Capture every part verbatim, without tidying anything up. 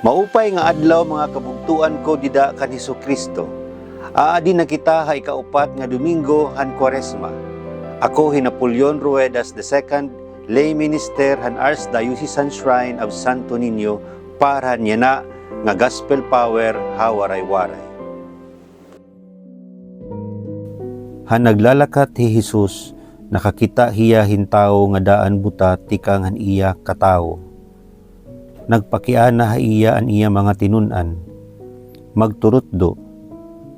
Maupay nga adlaw, mga kabugtoan ko dida kan Hesukristo. Aadi na kita ha ikaupat nga Domingo han Kwaresma. Ako hi Napoleon Ruedas the second, lay minister han Archdiocesan Shrine of Santo Niño, para han yana nga Gospel Power ha Waray-Waray. Han naglalakat hi Jesus, nakakita hiya hin tawo nga daan buta tikang han iya katawo. Nagpakiana ha iya an iya mga tinun-an, "Magturutdo,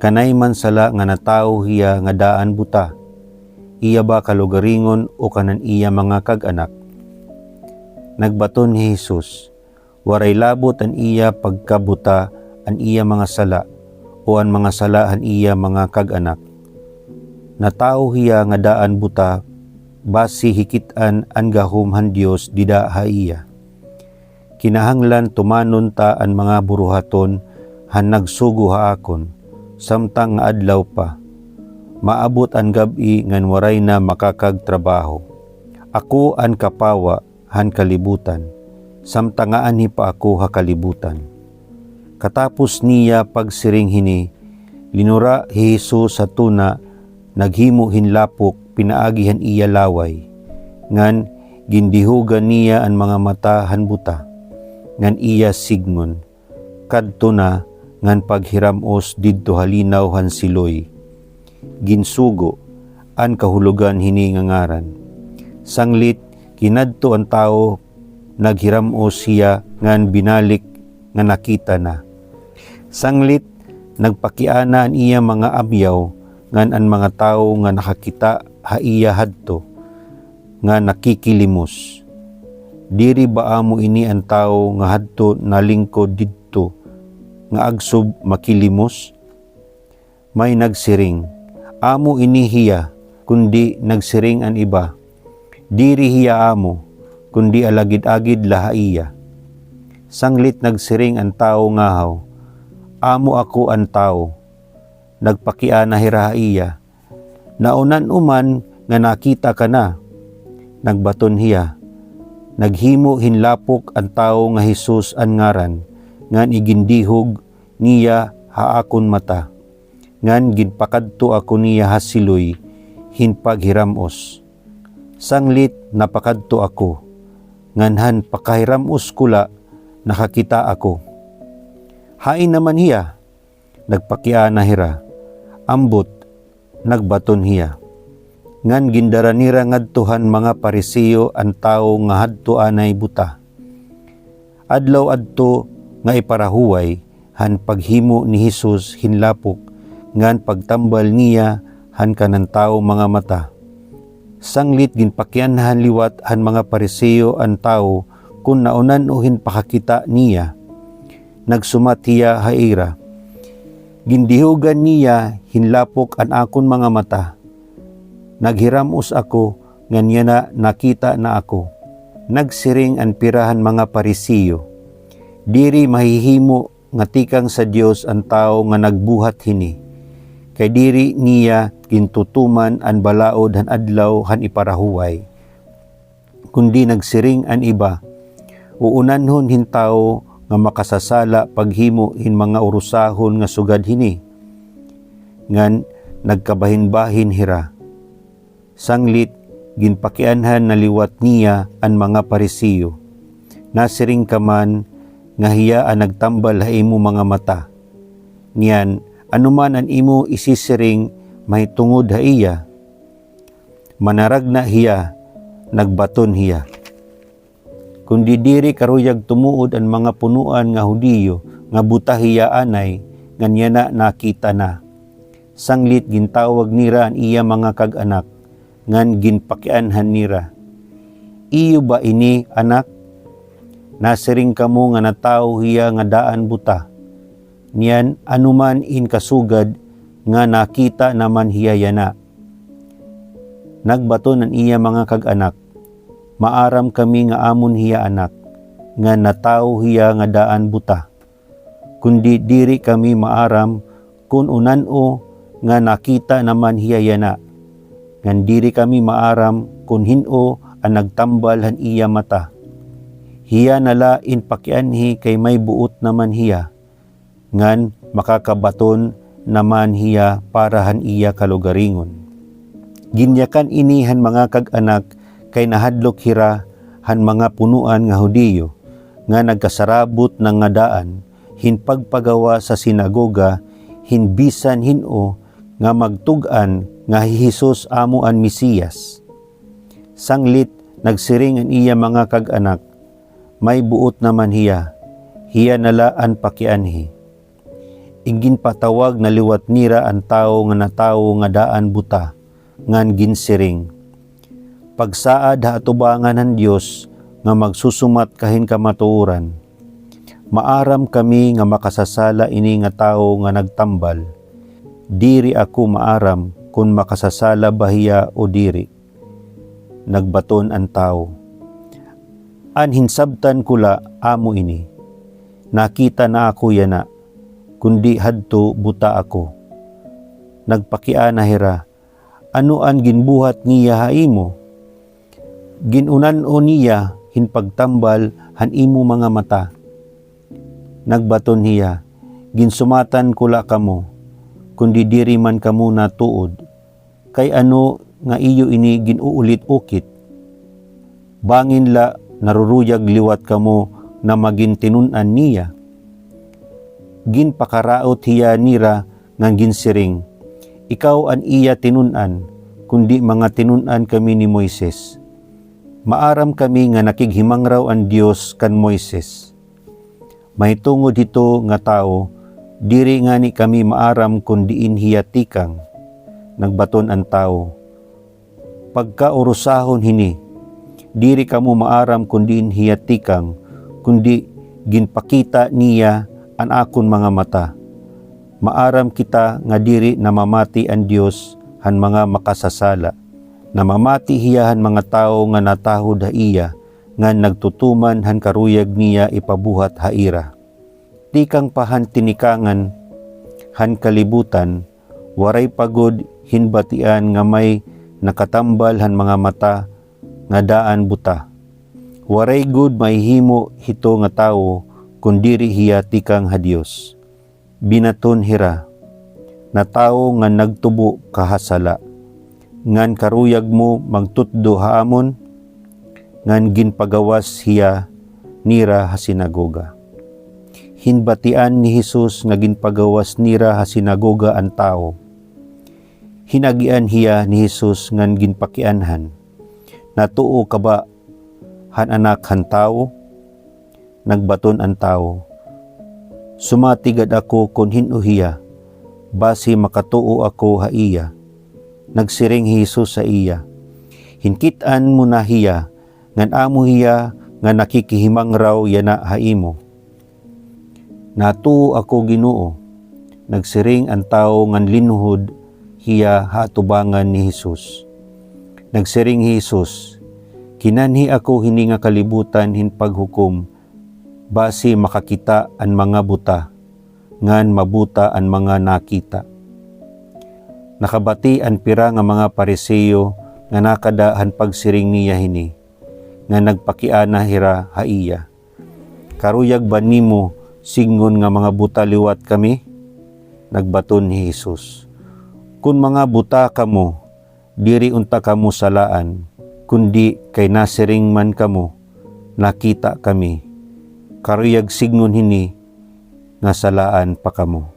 kanay man sala nga natawo hiya nga daan buta, iya ba kalugaringon o kan an iya mga kag-anak?" Nagbaton hi Jesus, waray labot an iya pagkabuta an iya mga sala, o an mga sala han iya mga kag-anak. Natawo hiya nga daan buta, basi hikit-an an gahom han Dios dida ha iya. Kinahanglan tumanon ta an mga buruhaton han nagsugo ha akon, samtang nga adlaw pa. Maabot an gab-i ngan waray na makakagtrabaho. Ako an kapawa han kalibutan, samtang nga anhi pa ako ha kalibutan. Katapos niya pagsiring hini, linura hi Jesus ha tuna, naghimo hin lapok pinaagi han iya laway, ngan gindihugan niya an mga mata han buta, ngan iya sidngon, "Kadto na ngan paghiram-os didto ha linaw han Siloy." Ginsugo, an kahulogan hini nga ngaran. Sanglit, kinadto an tawo, naghiram-os hiya ngan binalik nga nakita na. Sanglit, nagpakiana an iya mga amyaw ngan an mga tawo nga nakakita ha iya hadto, nga nakikilimos, "Diri ba amo ini an tawo nga hadto nalingkod didto nga agsob makilimos?" May nagsiring, "Amo ini hiya," kundi nagsiring an iba, "Diri hiya amo, kundi alagid-agid la ha iya." Sanglit nagsiring an tawo ngahaw, "Amo ako an tawo." Nagpakiana hira ha iya, "Naunan-o man nga nakita ka na?" Nagbaton hiya, "Naghimo hin lapok an tawo nga Jesus an ngaran, ngan igindihog niya ha akon mata, ngan ginpakadto ako niya ha Siloy hin paghiram-os. Sanglit napakadto ako, ngan han pakahiram-os ko la, nakakita ako." "Hain naman hiya?" nagpakiana hira. "Ambot," nagbaton hiya. Ngan gindara nira ngadto han mga Pariseo an tawo nga hadto anay buta. Adlaw adto nga iparahuway han paghimo ni Jesus hin lapok ngan pagtambal niya han kanan tawo mga mata. Sanglit ginpakianhan liwat han mga Pariseo an tawo kon naunan-o hin pakakita niya. Nagsumat hiya ha ira, "Gindihugan niya hin lapok an akon mga mata. Naghiram-os ako, ngan yana nakita na ako." Nagsiring an pira han mga Pariseo, "Diri mahihimo nga tikang sa Dios an tawo nga nagbuhat hini, kay diri niya gintutuman an balaod han adlaw han iparahuway." Kundi nagsiring an iba, "Uunanhon hin tawo nga makasasala paghimo hin mga urusahon nga sugad hini." Ngan nagkabahinbahin hira. Sanglit, ginpakianhan na liwat niya an mga Pariseo, "Nasiring ka man nga hiya an nagtambal ha imo mga mata. Niyan, ano man an imo isisiring mahitungod ha iya?" "Manaragna hiya," nagbaton hiya. "Kundi diri karuyag tumuod an mga punoan nga Judio nga buta hiya anay, ngan yana nakita na." Sanglit gintawag nira an iya mga kag-anak, ngan ginpakianhan nira, "Iyo ba ini, anak? Nasiring kamo nga natawo hiya nga daan buta. Niyan, ano man in kasugad nga nakita naman hiya yana?" Nagbaton an iya mga kag-anak, "Maaram kami nga amon hiya anak, nga natawo hiya nga daan buta. Kundi diri kami maaram kon unan-o nga nakita naman hiya yana, ngan diri kami maaram kon hin-o an nagtambal han iya mata. Hiya na la in pakianhi kay may buot na man hiya, ngan makakabaton na man hiya para han iya kalugaringon. Ginyakan ini han mga kag-anak kay nahadlok hira han mga punoan nga Judio nga nagkasarabot na nga daan hin pagpagawas ha sinagoga hin bisan hin-o nga magtug-an nga hi Jesus amo an Mesiyas. Sanglit nagsiring an iya mga kag-anak, "May buot na man hiya, hiya na la an pakianhi." Iginpatawag na liwat nira an tawo nga natawo nga daan buta, ngan ginsiring, "Pagsaad ha atubangan han Dios nga magsusumat ka hin kamatuoran. Maaram kami nga makasasala ini nga tawo nga nagtambal. Diri ako maaram kon makasasala ba hiya o diri." Nagbaton an tawo, "An hinsabtan ko la amo ini, nakita na ako yana, kundi hadto buta ako." Nagpakiana hira, "Ano an ginbuhat niya ha imo? Gin-unan-o niya hin pagtambal han imo mga mata?" Nagbaton hiya, "Ginsumatan ko la kamo, kundi diri man kamo natuod. Kay ano nga iyo ini gin-uulit-ukit? Bangin la naruruyag liwat kamo na magin tinun-an niya?" Ginpakaraot hiya nira ngan ginsiring, "Ikaw an iya tinun-an, kundi mga tinun-an kami ni Moises. Maaram kami nga nakighimangraw an Dios kan Moises. Mahitungod hito nga tawo, diri ngani kami maaram kon diin hiya tikang." Nagbaton an tawo, "Pagkaurusahon hini, diri kamo maaram kon diin hiya tikang, kundi ginpakita niya an akon mga mata. Maaram kita nga diri namamati an Dios han mga makasasala. Namamati hiya han mga tawo nga natahod ha iya, ngan nagtutuman han karuyag niya ipabuhat ha ira. Tikang pa han tinikangan han kalibutan, waray pa gud hinbatian nga may nakatambal han mga mata nga daan buta. Waray gud mahihimo hito nga tawo kon diri hiya tikang ha Dios." Binaton hira, "Natawo nga nagtubo ka ha sala, ngan karuyag mo magtutdo ha amon?" Ngan ginpagawas hiya nira ha sinagoga. Hinbatian ni Jesus nga ginpagawas nira ha sinagoga an tawo. Hin-agian hiya ni Jesus ngan ginpakianhan, "Natuo ka ba han Anak han Tawo?" Nagbaton an tawo, "Sumati gad ako kon hin-o hiya, basi makatuo ako ha iya." Nagsiring hi Jesus ha iya, "Hinkit-an mo na hiya, ngan amo hiya nga nakikihimangraw yana ha imo." "Natuo ako, Ginoo," nagsiring an tawo ngan linhod hiya ha atubangan ni Jesus. Nagsiring hi Jesus, "Kinanhi ako hini nga kalibutan hin paghukom, basi makakita an mga buta, ngan mabuta an mga nakita." Nakabati an pira nga mga Pariseo nga nakada han pagsiring niya hini, ngan nagpakiana hira ha iya, "Karuyag ba nimo sidngon nga mga buta liwat kami?" Nagbaton hi Jesus, "Kon mga buta kamo, diri unta kamo salaan, kundi kay nasiring man kamo, 'Nakita kami.' Karuyag sidngon hini nga salaan pa kamo."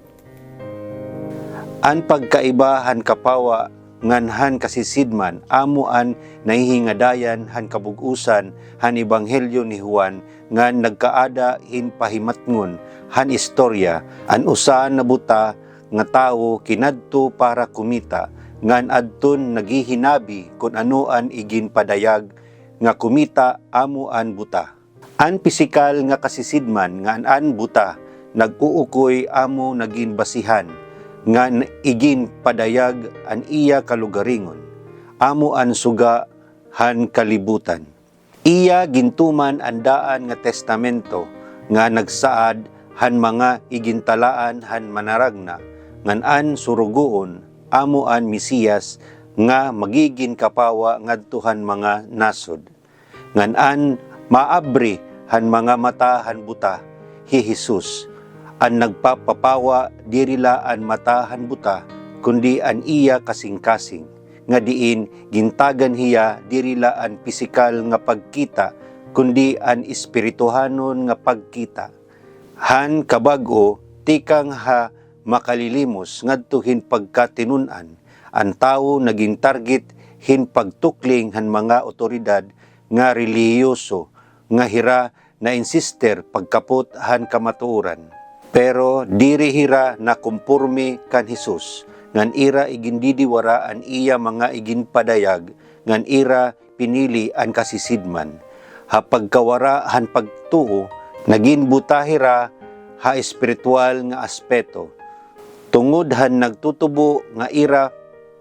An pagkaiba han kapawa ngan han kasisidman amo an nahihingadayan han kabug-osan han Ebanghelyo ni Juan ngan nagkaada hin pahimatngon han istorya. An usa na buta nga tawo kinadto para kumita ngan adton naghihinabi kon ano an iginpadayag nga kumita amo an buta. An pisikal nga kasisidman ngan an buta nag-uukoy amo nagin basihan ngan iginpadayag an iya kalugaringon, amo an suga han kalibutan. Iya gintuman an daan nga testamento nga nagsaad han mga igintalaan han Manaragna ngan an surugoon amo an Mesiyas nga magigin kapawa ngadto han mga nasod. Ngan an maabri han mga mata han buta hi Jesus, an nagpapapawa diri la an mata han buta, kundi an iya kasingkasing, nga diin gintagan hiya diri la an pisikal nga pagkita, kundi an espirituhanon nga pagkita. Han kabag-o, tikang ha makalilimos ngadto hin pagkatinun-an, an tawo nagin target hin pagtukling han mga awtoridad nga relihiyoso nga hira na-insister pagkapot han kamatuoran. Pero diri hira nakomporme kan Jesus, ngan ira igindidiwara an iya mga iginpadayag, ngan ira pinili an kasisidman. Ha pagkawara han pagtuo, nagin buta hira ha espiritual nga aspeto. Tungod han nagtutubo nga ira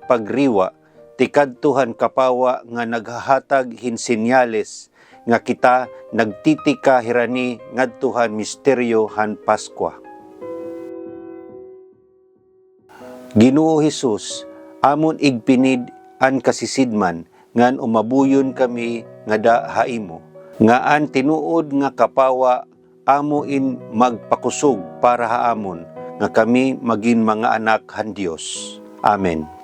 pagriwa, tikadto han kapawa nga naghahatag hin senyales nga kita nagtitika hirani ngadto han misteryo han Paskwa. Ginoo Jesus, amon igpinid an kasisidman ngan umabuyon kami ngada ha imo, nga an tinuod nga kapawa amo in magpakusog para ha amon, nga kami magin mga anak han Dios. Amen.